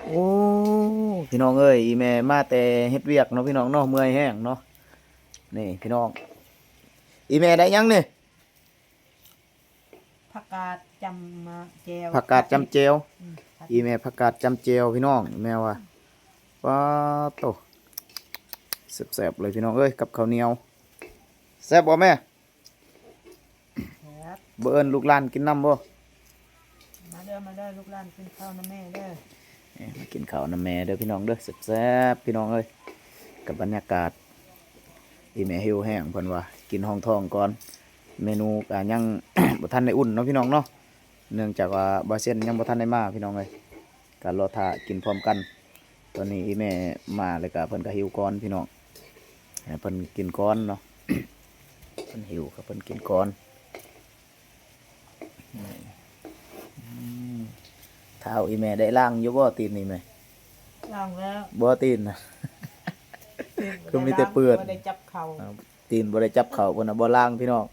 ໂອ້ ພີ່ນ້ອງເອີຍ ອີ່ແມ່ມາແຕ່ເຮັດວຽກເນາະ ພີ່ນ້ອງເນາະ ເມື່ອຍແຮງເນາະ. ນີ້ພີ່ນ້ອງ ອີ່ແມ່ໄດ້ຫຍັງນີ້? ຜັກກາດຈ້ຳແຈ່ວ ຜັກກາດຈ້ຳແຈ່ວ. ອືມ ອີ່ແມ່ຜັກກາດຈ້ຳແຈ່ວ ພີ່ນ້ອງ ແມ່ວ່າ ປາໂຕ ແຊບໆເລີຍພີ່ນ້ອງເອີຍ ກັບເຂົ້າໜຽວ. ແຊບບໍ່ແມ່? ແຊບ. ບໍ່ເອີ້ນລູກຫຼານກິນນຳບໍ່? ມາເດີ ມາເດີ ລູກຫຼານກິນເຂົ້ານຳແມ່ເດີ. ເອີ ມາກິນເຂົ້ານຳແມ່ເດີພີ່ນ້ອງເດີ ແຊບໆ ພີ່ນ້ອງເອີຍ ກັບບັນຍາກາດ. ອີ່ແມ່ຫິວແຮງ ເພິ່ນວ່າກິນຮອງທ້ອງກ່ອນ ເມນູກະຍັງ ບໍ່ທັນໄດ້ອຸ່ນເນາະ ພີ່ນ້ອງເນາະ ເນື່ອງຈາກວ່າບ່າວເຊັນຍັງບໍ່ທັນໄດ້ມາ ພີ່ນ້ອງເອີຍ ກະລໍຖ້າກິນພ້ອມກັນ. ຕອນນີ້ອີ່ແມ່ມາແລ້ວກະເພິ່ນກະຫິວກ່ອນ ພີ່ນ້ອງ ໃຫ້ເພິ່ນກິນກ່ອນເນາະ ເພິ່ນຫິວກະເພິ່ນກິນກ່ອນ. ນີ້ ອືມ ທ້າວອີ່ແມ່ໄດ້ລ້າງຢູ່ບໍ່ຕີນນີ້ແມ່? ລ້າງແລ້ວ ບໍ່ຕີນນະ ຕີນບໍ່ ຄືມີແຕ່ເປື້ອນ ບໍ່ໄດ້ຈັບເຂົ້າ ອ່າ ຕີນບໍ່ໄດ້ຈັບເຂົ້າ ເພິ່ນນະບໍ່ລ້າງ ພີ່ນ້ອງ.